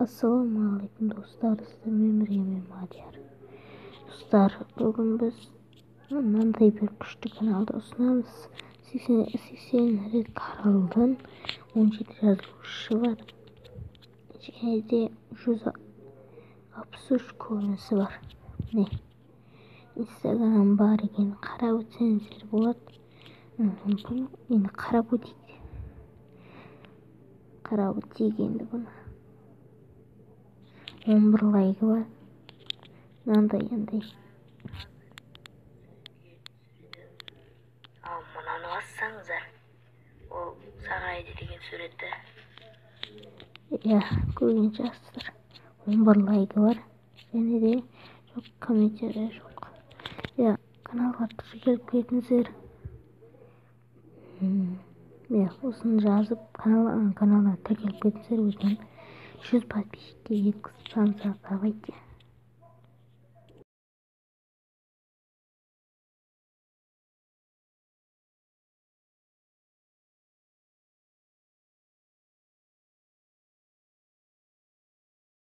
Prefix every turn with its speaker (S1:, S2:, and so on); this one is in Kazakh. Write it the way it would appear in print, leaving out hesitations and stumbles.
S1: Ассалаумағалейкум, достар! Сіздермен бірге мен, Мадияр. Достар, бүгін біз мынандай бір күшті каналды ұсынамыз. 80 рет қаралған, 17 жазылушы бар және де 163 көрінісі бар. Міне, Инстаграм бар екен, қарап өтсеңіздер болады. Бұл енді қарап өтейік, қарап өтейік енді бұны. 11 лайкі бар. Мынандай андай.
S2: Ал мынаны бассаңыздар, ол сарайды деген суретті.
S1: Иә, көрген шығарсыздар. 11 лайкі бар және де жоқ, комментарий жоқ. Иә, каналға тіркеліп кетіңіздер. Иә, осыны жазып, каналға тіркеліп кетіңіздер. Өтінемін, 100 подписчикке жеткізіп тастаңыздар. Давайте.